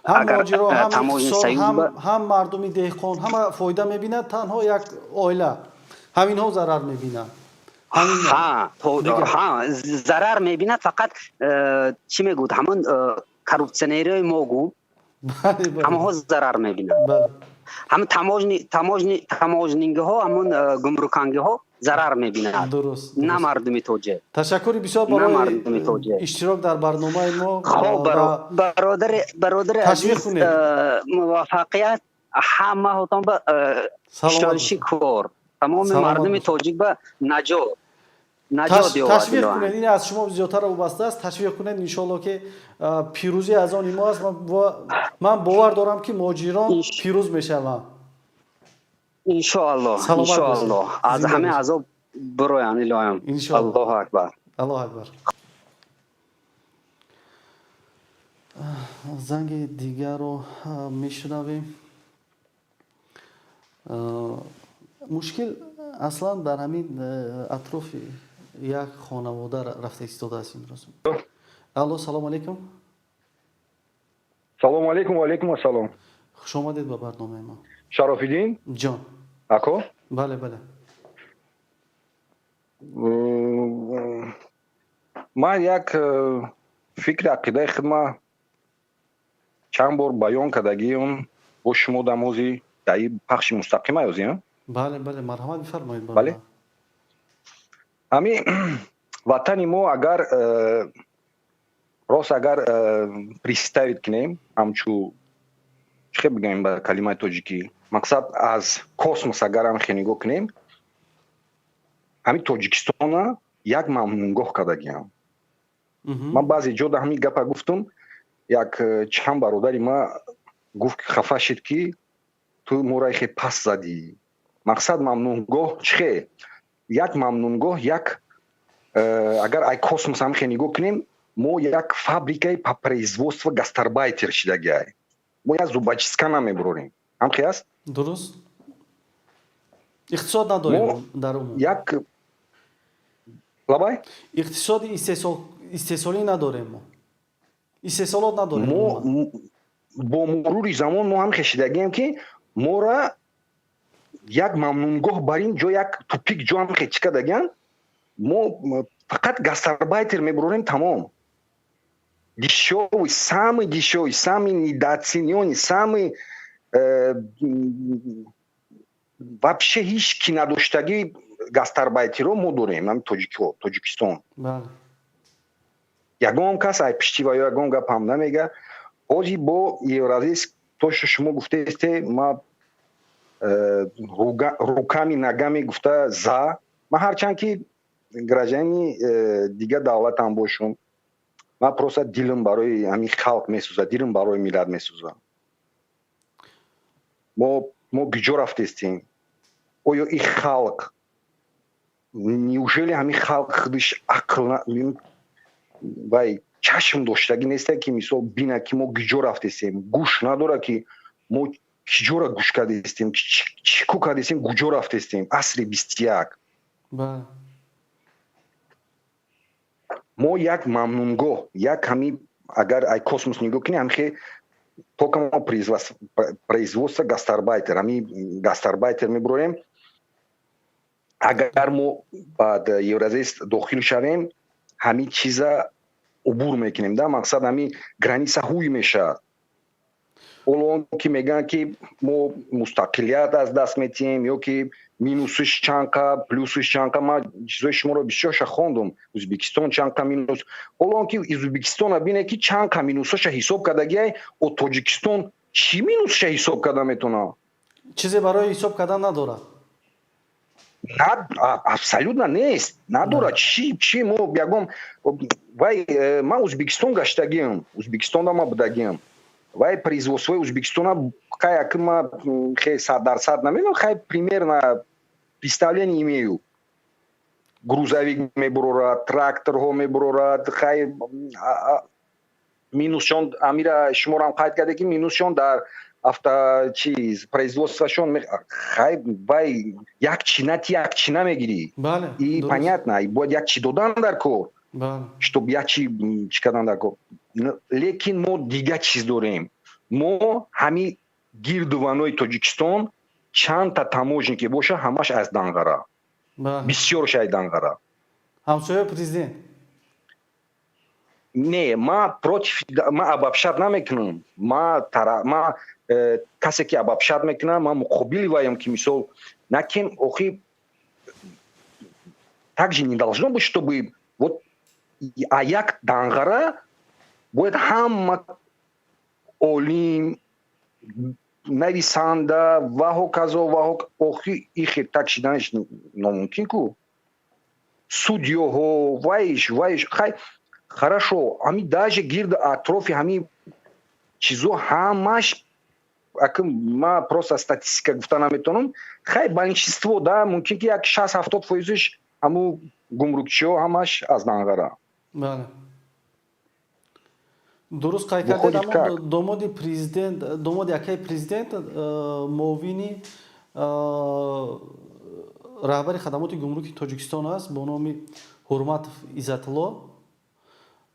Ҳам муҳоҷиро, ҳам мардуми деҳқон, ҳама фоида мебинад. Танҳо як оила, ҳаминҳо зарар мебинанд. Зарар мебинад фақат, чӣ мегӯд, ҳамон коррупсионерҳои мо гу, ҳамаҳо зарар мебинанд. Ҳамн таможнингиҳо, ҳамон гумрукангиҳо зарар мебинад, на мардуми тоҷик. Ташаккури бисёр барои иштирок дар барномаи мо. Хоб, бародари азиз, муваффақият ҳамаҳотон ба, шонши кор тамоми мардуми тоҷик ба наҷот наҷот. Ташвиқ кунед, ин аз шумо зиёдтар вобаста аст. Ташвиқ кунед, иншоалло, ки пирӯзӣ аз они мо аст. Ман бовар дорам, ки муҳоҷирон пирӯз мешаванд. Иншоалло, иншоалло, аз ҳама азоб бироянд, илоҳам. Аллоҳу акбар. Аллоҳу акбар. Занги дигарро мешунавем. Мушкил аслан дар ҳамин атрофи як хонавода рафта истодааст имрӯз. Алло, салому алейкум. Салому алейкум, ва алейкум ассалом. Хуш омадед ба барномаи мо. Шарофиддин. Ҷон. Ако. Бале. Ман як фикри ақидаи худма чанд бор баён кардагиам бо шумо дамози дар пахши мустақима ёзиам. Бале, марҳамат, бифармоед. Бале, ҳами ватани мо агар рост, агар представить кунем, ҳамчу чӣ хел бигӯем ба калимаи тоҷикӣ, мақсад, аз космос агар ҳам хе нигоҳ кунем, ҳамин Тоҷикистона як мамнунгоҳ кардагиам. Ман баъзе ҷо да ҳамин гапа гуфтум, як чанд бародари ма гуфт, хафа шид, ки ту мора хе пас задӣ. Мақсад, мамнунгоҳ чӣ хе, як мамнунгоҳ, як агар ай космос ҳам хе нигоҳ кунем, мо як фабрикаи по производство гастарбайтер шидагиай. Мо як зубочистка намебурорем, ҳамхе аст? Дуруст, иқтисод надорем дар умум. Як лабай. Иқтисоди истеҳсолӣ надорем мо, истеҳсолот надорем. Мо бо мурури замон мо ҳам хешидагием, ки мора як мамнунгоҳ бар ин ҷо, як тупик ҷо ҳам хе чӣ кардагиан. Мо фақат гастарбайтер мебурорем, тамом. Дешёвый, самый дешёвый, самый недооценённый, самый вообще ҳеҷ ки надоштагӣ гастарбайтеро мо дорем, ҳами тоҷикҳо, Тоҷикистон. Ягон кас ай пишти ва ё ягон гап ҳам намега. Ҳозир бо Евразийск, то что шумо гуфтаесте, ма руками ногами гуфта за. Ман ҳарчанд ки гражданини дигар давлатам бошум, ман просто дилам барои ҳамин халқ месӯзад, дилам барои миллат месӯзад. Мо куҷо рафтестем? Оё ин халқ, неужели ҳамин халқ худаш ақл вай чашм доштагӣ неста, ки мисол бина, ки мо куҷо рафтестем? Гӯш надорад, ки мо киҷора гӯш кардестем, чӣ ку кардестем, куҷо рафтестем? Асри 21. Мо як мамнунгоҳ, як ҳами агар ай космос нигоҳ кунӣ, ҳамихе только мо производство гастарбайтер, ҳами гастарбайтер мебурорем. Агар мо баъд Евразийск дохил шавем, ҳамин чиза убур мекунем да, мақсад, ҳамин граница ҳуй мешавад. Ҳоло он ки мегӯянд, ки мо мустақилият аз даст метиҳем ё ки минусиш чанқа, плюсиш чанқа, ман чизои шуморо бисёрша хондум. Ӯзбекистон чанқа минус. Ҳоло он ки Ӯзбекистона бине, ки чанқа минусаша ҳисоб кардагиай, о Тоҷикистон чӣ минусша ҳисоб карда метавонад? Чизе барои ҳисоб кардан надорад. Абсолютно нест, надорад. Чӣ мо ягон вай? Ман Ӯзбекистон гаштагиам, Ӯзбекистонда ман будагиам. Вай производствои Ӯзбекистона хай, аки ма хе 100% намедонам, хай, примерно представление имею: грузовик мебурорад, тракторҳо мебурорад, хай. Минусшон, амира шуморам қайд карде, ки минусшон дар авто чиз, производствошон. Хай, вай як чина ти, як чина мегирӣ. И понятно, бояд як чи додан дар кор, чтоб як чи чӣ кардан дар кор. Лекин мо дигар чиз дорем. Мо ҳами гирдуванои Тоҷикистон чандта таможенник боша, ҳамаш аз Данғара, бисёрш аз Данғара. Ҳамсояи президент. Не, ма против, ма обобщать намекунам. Ма касе ки обобщать мекунам, ма муқобили ваям, ки мисол накем. Охи, так же не должно быть, чтобы вот а як Данғара бояд ҳама олим, нависанда ва ҳоказо ва. Охи, ихе так шиданаш номумкин ку. Судьёҳо, вайш, вайш. Хай, хорошо, ҳами даже гирди атрофи ҳамин чизо ҳамаш, ака, ма просто статистика гуфта наметавонам. Хай, большинство да, мумкин ки як 60-70 фоизиш ҳаму гумрукчиҳо ҳамаш аз Данғара. Бале, дуруст қайд кардед. Аммо домоди президент, домоди акаи президент муовини раҳбари хадамоти гумруки Тоҷикистон аст бо номи Ҳурматов Иззатулло.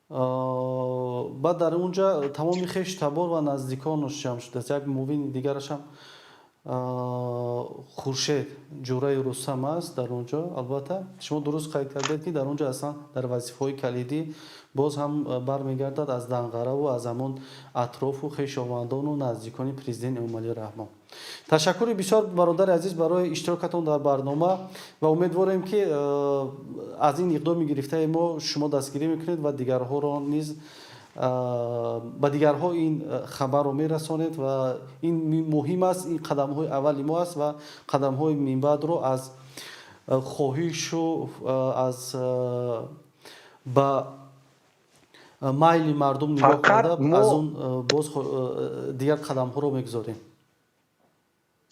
Баъд дар он ҷа тамоми хеш табор ва наздиконаш ҷамъ шудааст. Як муовини дигарашам Хуршед Ҷураи Рустам аст дар он ҷо. Албатта, шумо дуруст қайд кардед, ки дар он ҷо аслан дар вазифаҳои калидӣ боз ҳам бармегардад аз Данғараву аз ҳамон атрофу хешовандону наздикони президент Эмомалӣ Раҳмон. Ташаккури бисёр, бародари азиз, барои иштирокатон дар барнома ва умедворем, ки аз ин иқдоми гирифтаи мо шумо дастгирӣ мекунед ва дигарҳоро низ, ба дигарҳо ин хабарро мерасонед. Ва ин муҳим аст, ин қадамҳои аввали мо аст ва қадамҳои минбаъдро аз хоҳишу аз ба майли мардум нигоҳ карда, аз он боз дигар қадамҳоро мегузорем.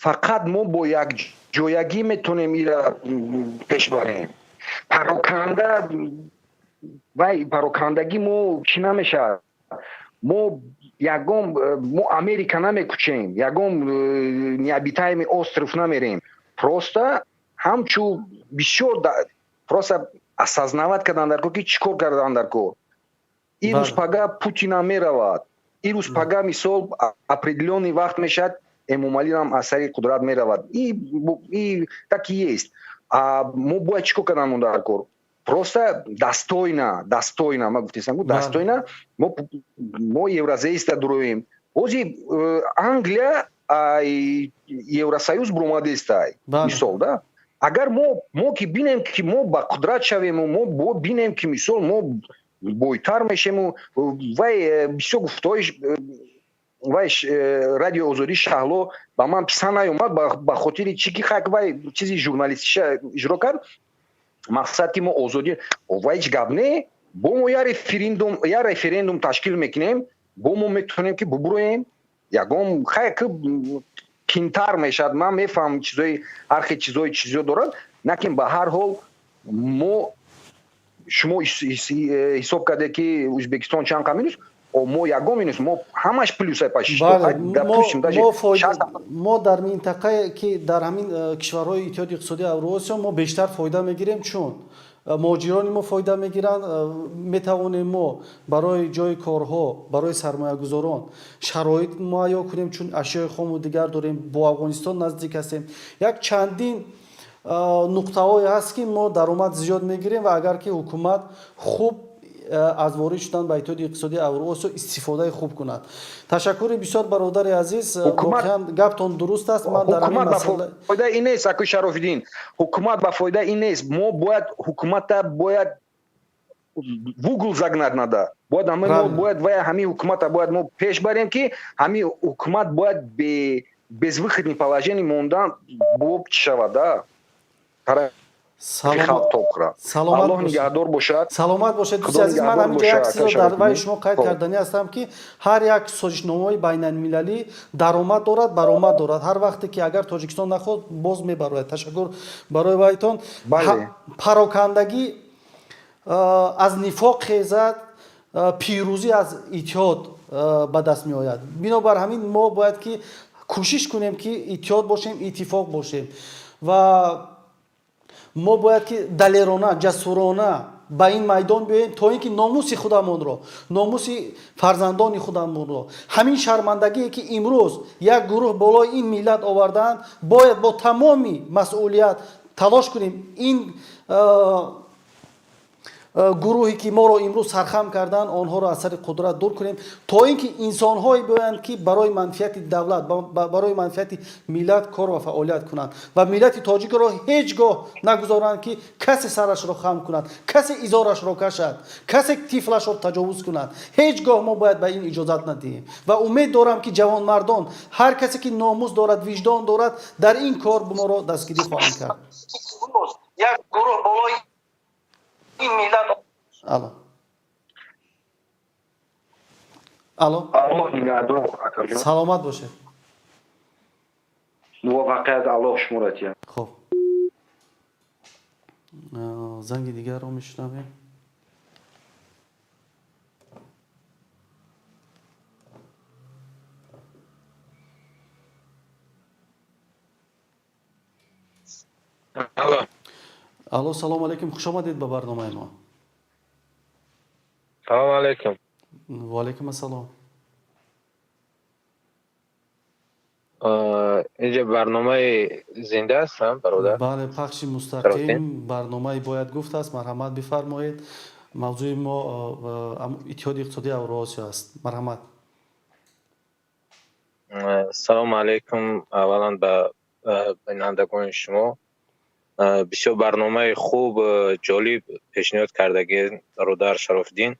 Фақат мо бо якҷоягӣ метавонем ира пеш барем. Пароканда вай, парокандагӣ мо чӣ намешавад. Мо ягон, мо Америка намекучем, ягон необитаемый остров намерем. Просто ҳамчу бисёр просто осознавать кардан дар кор, ки чӣ кор кардан дар кор. Ирӯз пага Путинам меравад, ирӯз пага, мисол, определённый вақт мешавад, Эмомалиам аз сари қудрат меравад. И так и есть. А мо бояд чӣ кор кардан дар кор? Просто достойно, достойно, ма гуфтесам, достойно мо Евразиста дуроем. Ҳозир Англия Евросоюз буромадестай, мисол да. Агар мо ки бинем, ки мо ба қудрат шавему, мо бинем, ки мисол мо бойтар мешему, вай бисёр гуфтаҳои вай Радио Озодӣ Шаҳло ба ман писанд наёмад, ба хотири чӣ ки хак вай чизи журналистиша иҷро кард. Мақсад ки мо озодӣ, вай ҳеҷ гап не. Бо мо я референдум ташкил мекунем, бо мо метавонем ки бубуроем. Ягон хай ки кинтар мешавад, ман мефаҳмам, чизои ҳар хел чизои чизо дорад, накин ба ҳар ҳол мо, шумо ҳисоб карде, ки Ӯзбекистон чанд қа минус, мо ягон минус, мо ҳамаш плюсай. Мо дар минтақае ки дар ҳамин кишварҳои Иттиҳоди Иқтисодии Авроосиё мо бештар фоида мегирем, чун муҳоҷирони мо фоида мегиранд. Метавонем мо барои ҷои корҳо, барои сармоягузорон шароит муҳайё кунем, чун ашёи хому дигар дорем, бо Афғонистон наздик ҳастем. Як чандин нуқтаҳое ҳаст, ки мо даромад зиёд мегирем. Ва агар ки ҳукумат хуб аз ворид шудан ба Иттиҳоди Иқтисодии Авроосиё истифодаи хуб кунад. Ташаккури бисёр, бародари азиз, воқеан гаптон дуруст аст. Ман дар ҳамин масъала фоида ин нест, акои Шарофиддин, ҳукумат ба фоида ин нест. Мо бояд ҳукумата бояд в угол загнать надо. Бояд мо бояд вай ҳамин ҳукумата бояд мо пеш барем, ки ҳамин ҳукумат бояд безвыходный положение мондан боб чӣ шавад да. Аллоҳ нигаҳдор бошад. Саломат бошед, дӯсти азиз. Ман ҳаминҷо як чизро дар вай шумо қайд карданӣ ҳастам, ки ҳар як созишномаҳои байналмилалӣ даромад дорад, баромад дорад. Ҳар вақте ки агар Тоҷикистон нахоҳад, боз мебарояд. Ташаккур барои вайтон. Парокандагӣ аз нифоқ хезад. Пирӯзӣ аз иттиҳод ба даст меояд. Бинобар ҳамин мо бояд ки кӯшиш кунем, ки иттиҳод бошем, иттифоқ бошем ва мо бояд ки далерона, ҷасурона ба ин майдон биёем, то ин ки номуси худамонро, номуси фарзандони худамонро, ҳамин шармандагие, ки имрӯз як гурӯҳ болои ин миллат овардаанд, бояд бо тамоми масъулият талош кунем ин гурӯҳе, ки моро имрӯз сархам карданд, онҳоро аз сари қудрат дур кунем, то ин ки инсонҳое биёянд, ки барои манфиати давлат, барои манфиати миллат кор ва фаъолият кунанд ва миллати тоҷикро ҳеҷ гоҳ нагузоранд, ки касе сарашро хам кунад, касе изорашро кашад, касе тифлашро таҷовуз кунад. Ҳеҷ гоҳ мо бояд ба ин иҷозат надиҳем ва умед дорам, ки ҷавонмардон, ҳар касе, ки номус дорад, виҷдон дорад, дар ин кор моро дастгирӣ хоҳанд кард. Як гурӯҳ болои ин миллат. Алло, алло. Саломат бошед. Муваффақият Аллоҳ шуморо диҳад. Хуб, занги дигарро мешунавем. Алло. Алло, салому алайкум, хуш омадед ба барномаи мо. Салому алайкум. Ва алайкум ассалом. Инҷа барномаи зинда аст, бародар? Бале, пахши мустақим барномаи «Бояд гуфт» аст. Марҳамат, бифармоед. Мавзӯи мо Иттиҳоди иқтисодии Авроосиё аст. Марҳамат. Салому алайкум аввалан ба бинандагони шумо. Бисёр барномаи хуб, ҷолиб пешниҳод кардагӣ, бародар Шарофиддин,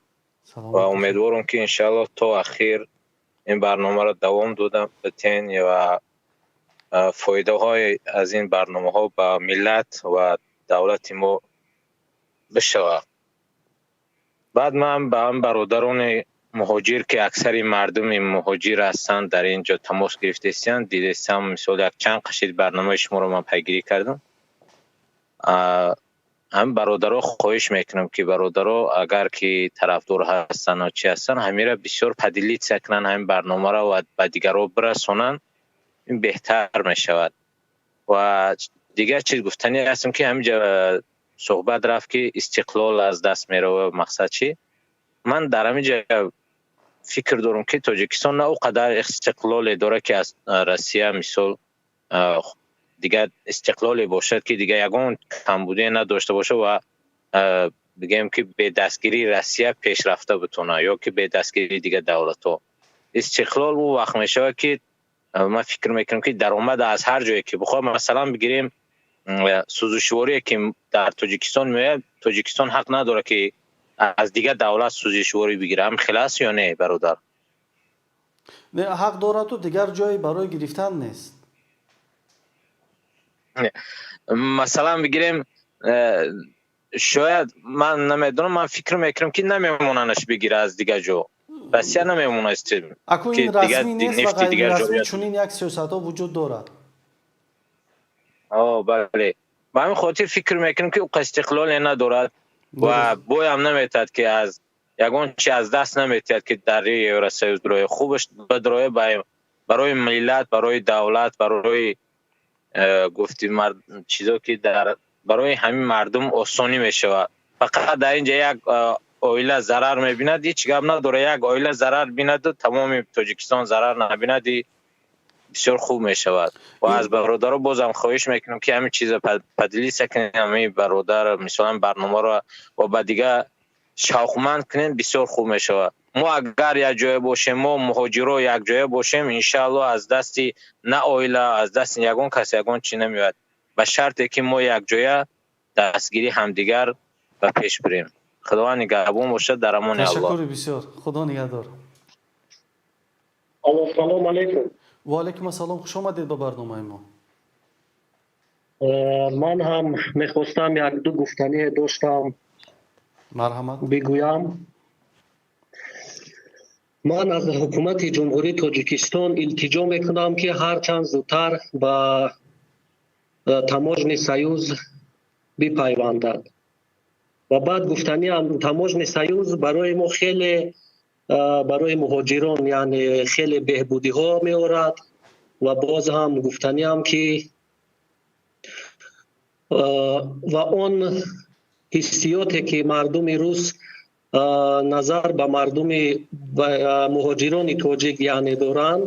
ва умедворам, ки иншааллоҳ то ахир ин барномаро давом дода битен ва фоидаҳои аз ин барномаҳо ба миллат ва давлати мо бишавад. Баъд ман ба ҳам бародарони муҳоҷир, ки аксари мардуми муҳоҷир ҳастанд, дар ин ҷо тамос гирифтаистанд, дидастам, мисол якчанд қашид барномаи шуморо ман пайгирӣ кардам. Ҳам бародаро хоҳиш мекунам, ки бародаро, агар ки тарафдор ҳастанд, чи ҳастанд, ҳамира бисёр поделиться кунанд ҳамин барномаро ва ба дигарро бирасонанд, ин беҳтар мешавад. Ва дигар чиз гуфтанӣ ҳастам, ки ҳаминҷа суҳбат рафт, ки истиқлол аз даст меравад. Мақсад чӣ? Ман дар ҳаминҷа фикр дорам, ки Тоҷикистон на ӯ қадар истиқлоле дорад, ки аз Россия мисол дигар истиқлоле бошад, ки дигар ягон камбудие надошта бошад ва бигӯем, ки бе дастгирии Россия пешрафта битонад ё ки бе дастгирии дигар давлатҳо. Истиқлол ӯ вақт мешавад, ки ман фикр мекунам, ки даромад аз ҳар ҷое ки бихоҳ, масалан бигирем, сӯзишворие, ки дар Тоҷикистон меояд, Тоҷикистон ҳақ надорад, ки аз дигар давлат сӯзишворӣ бигирад. Ҳам хел аст ё не, бародар? Не, ҳақ дораду дигар ҷое барои гирифтан нест. Масалан бигирем, шояд, ман намедонам, ман фикр мекунам, ки намемонанаш бигира аз дигар ҷо. Россия намемонад. Акун ин расмӣ нест ва ғайрирасмӣ чунин як сиёсатҳо вуҷуд дорад. Бале, ба ҳамин хотир фикр мекунам, ки ӯ истиқлоле надорад ва боям наметавад, ки аз ягон чи аз даст наметиҳад, ки дар Евросоюз дуроя. Хубаш бидроя барои миллат, барои давлат, барои гуфти чизо, ки дар барои ҳамин мардум осонӣ мешавад. Фақат дар инҷа як оила зарар мебинад, ҳеҷ гап надорад. Як оила зарар бинаду тамоми Тоҷикистон зарар набинад, бисёр хуб мешавад. Ва аз бародаро бозам хоҳиш мекунам, ки ҳамин чиза поделиться кунем, ҳамин бародар, мисолан, барномаро ва ба дигар шавқманд кунем, бисёр хуб мешавад. Мо агар якҷоя бошем, мо муҳоҷиро якҷоя бошем, иншааллоҳ, аз дасти на оила, аз дасти ягон кас ягон чи намеояд, ба шарте ки мо якҷоя дастгирии ҳамдигар ба пеш бирем. Худованд нигаҳбон бошад. Дар амони Аллоҳ. Ташаккури бисёр, Худо нигаҳдор. Алло, салом алейкум. Ва алайкум ассалом, хуш омадед ба барномаи мо. Ман ҳам мехостам, як-ду гуфтание доштам. Марҳамат. Бигӯям. Ман аз ҳукумати Ҷумҳурии Тоҷикистон илтиҷо мекунам, ки ҳарчанд зудтар ба Таможенный союз бипайвандад. Ва баъд гуфтаниам, Таможенный союз барои мо хеле, барои муҳоҷирон, яъне хеле беҳбудиҳо меорад. Ва боз ҳам гуфтаниам, ки ва он ҳиссиёте ки мардуми рус назар ба мардуми муҳоҷирони тоҷик, яъне доранд,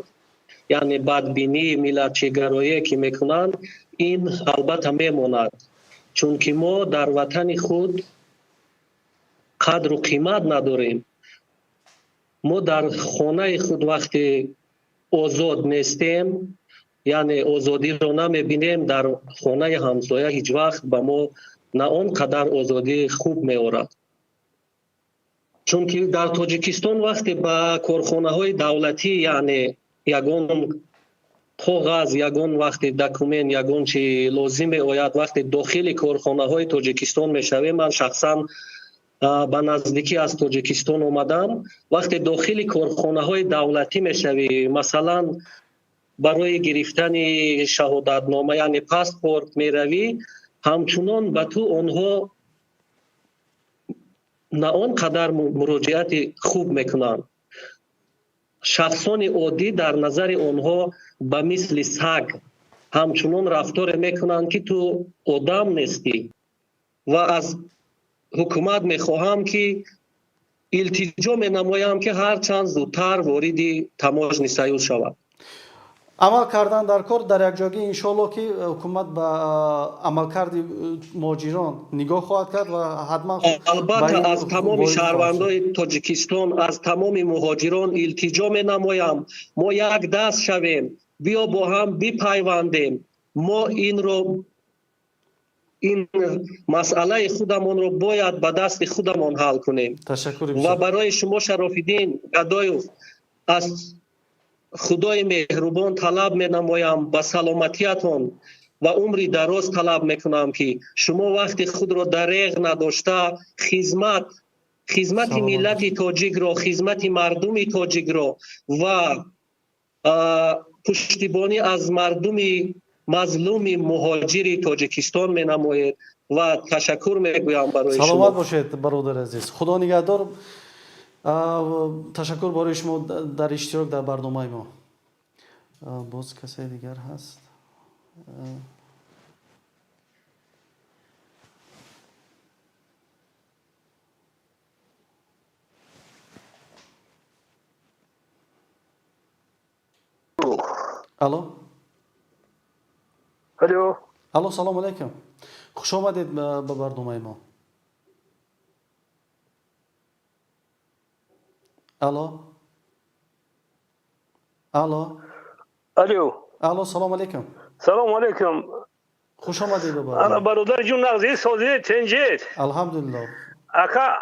яъне бадбинӣ, миллатчигароие ки мекунанд, ин албатта мемонад, чунки мо дар ватани худ қадру қимат надорем. Мо дар хонаи худ вақте озод нестем, яъне озодиро намебинем, дар хонаи ҳамсоя ҳеҷ вақт ба мо на он қадар озодии хуб меорад. Чунки дар Тоҷикистон вақте ба корхонаҳои давлатӣ, яъне ягон коғаз, ягон вақте документ, ягон чи лозим меояд, вақте дохили корхонаҳои Тоҷикистон мешавем, ман шахсан ба наздикӣ аз Тоҷикистон омадам, вақте дохили корхонаҳои давлатӣ мешавӣ, масалан барои гирифтани шаҳодатнома, яъне паспорт меравӣ, ҳамчунон ба ту онҳо на он қадар муроҷиати хуб мекунанд. Шахсони оддӣ дар назари онҳо ба мисли саг ҳамчунон рафторе мекунанд, ки ту одам нестӣ. Ва аз ҳукумат мехоҳам, ки илтиҷо менамоям, ки ҳарчанд зудтар вориди Таможенный союз шавад. Амал кардан дар кор дар якҷоягӣ, иншоалло, ки ҳукумат ба амалкарди муҳоҷирон нигоҳ хоҳад кард ва ҳатман. Албатта, аз тамоми шаҳрвандои Тоҷикистон, аз тамоми муҳоҷирон илтиҷо менамоям, мо як даст шавем, биё бо ҳам бипайвандем, мо инро, ин масъалаи худамонро бояд ба дасти худамон ҳал кунем. Ва барои шумо, Шарофиддин Гадоев, аз Худои меҳрубон талаб менамоям, ба саломатиятон ва умри дароз талаб мекунам, ки шумо вақти худро дареғ надошта хизмати миллати тоҷикро, хизмати мардуми тоҷикро ва пуштибонӣ аз мардуми мазлуми муҳоҷири Тоҷикистон менамоед. Ва ташаккур мегӯям барои шумо. Саломат бошед, бародари азиз, Худо нигаҳдор. Ташаккур барои шумо дар иштирок дар барномаи мо. Боз касе дигар ҳаст? Алло. Алло. Алло, салому алайкум, хуш омадед ба барномаи мо. Алло, алло. Алло. Алло, салому алайкум. Салому алайкум. Хуш омадед ба барнома. Бародар ҷун, нағзи, созед, тинҷед? Алҳамдулилло. Ака,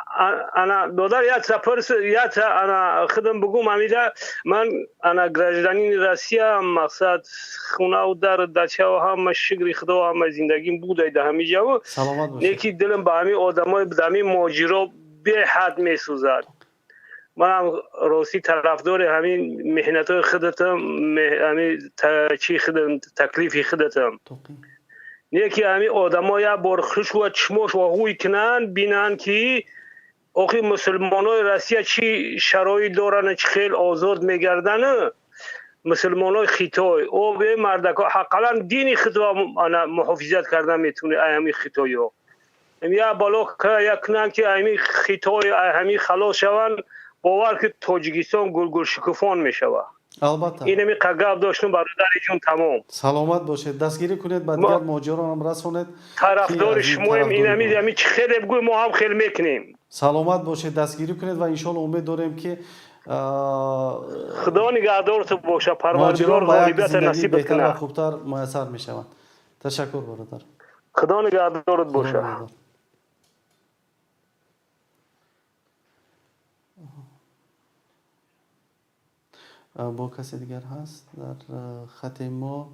ана додар, якта пурс, якта ана худам бугум. Амида ман ана гражданини Россия, мақсад хунаву дар дачаву ҳама, шукри Худо, ҳама зиндагим будай да ҳами ҷаву. Саломат бошед. Неки дилам ба ҳамин одамои, ба ҳамин муҳоҷиро беҳад месӯзад. Манам ростӣ тарафдори ҳамин меҳнатҳои худатам, ҳамин чи худам, таклифи худатам. Неки ҳамин одамо як бор хушва чишмош ҳуй кунанд, бинанд, ки охи мусулмонои Россия чӣ шароит доранд, чӣ хел озод мегарданд. Мусулмонои Хитой о бе мардако ҳаққалан дини худро муҳофизат кардан метавонӣ. Ай ҳамин хитоиҳо як бало як кунанд, ки ҳамин Хитой ҳамин халос шаванд, бовар ки Тоҷикистон гулгулшукуфон мешавад. Албатта. Инами гап доштум, бародари ҷун, тамом. Саломат бошед, дастгирӣ кунед, ба дигар муҳоҷиронам расонед. Тарафдори шумоем. Инами ами чӣ хеле бигӯй, мо ҳам хел мекунем. Саломат бошед, дастгирӣ кунед ва иншоалло умед дорем, ки Худо нигаҳдорту боша, Парвардигор ғолибията насиб кунад ва хубтар муяссар мешаванд. Ташаккур, бародар. Худо нигаҳдорат боша. Бо касе дигар ҳаст дар хати мо?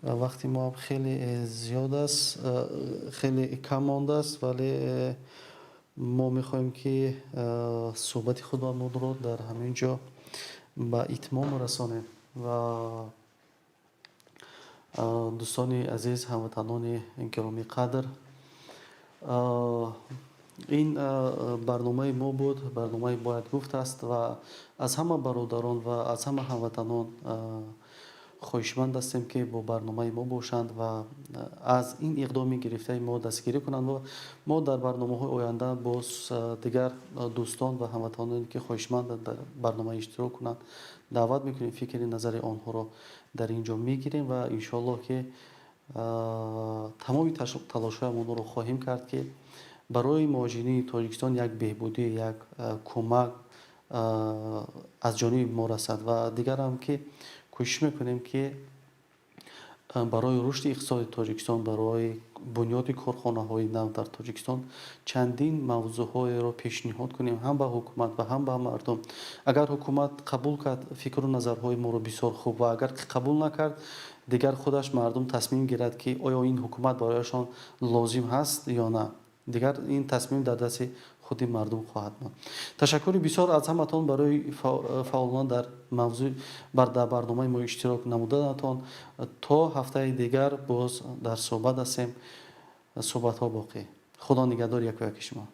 Вақти мо хеле зиёд аст, хеле кам мондааст, вале мо мехоҳем, ки суҳбати худамонро дар ҳамин ҷо ба итмом расонем. Ва дӯстони азиз, ҳамватанони гиромӣ қадр, Ин барномаи мо буд, барномаи «Бояд гуфт» аст ва аз ҳама бародарон ва аз ҳама ҳамватанон хоҳишманд ҳастем, ки бо барномаи мо бошанд ва аз ин иқдоми гирифтаи мо дастгирӣ кунанд. Ва мо дар барномаҳои оянда боз дигар дӯстон ва ҳамватаноне, ки хоҳишманданд дар барнома иштирок кунанд, даъват мекунем, фикри назари онҳоро дар ин ҷо мегирем ва иншоаллоҳ, ки тамоми талошҳоямонро хоҳем кард, ки барои муҳоҷирини Тоҷикистон як беҳбудӣ, як кӯмак аз ҷониби мо расад. Ва дигарам, ки кӯшиш мекунем, ки барои рушди иқтисоди Тоҷикистон, барои бунёди корхонаҳои нав дар Тоҷикистон чандин мавзӯъҳоеро пешниҳод кунем ҳам ба ҳукумат ва ҳам ба мардум. Агар ҳукумат қабул кард фикру назарҳои моро, бисёр хуб, ва агар қабул накард, дигар худаш мардум тасмим гирад, ки оё ин ҳукумат барояшон лозим ҳаст ё на. Дигар ин тасмим дар дасти худи мардум хоҳад монд. Ташаккури бисёр аз ҳаматон барои фаъолона дар мавзӯъ дар барномаи мо иштирок намуданатон. То ҳафтаи дигар боз дар суҳбат ҳастем, суҳбатҳо боқӣ. Худо нигаҳдори яку яки шумо.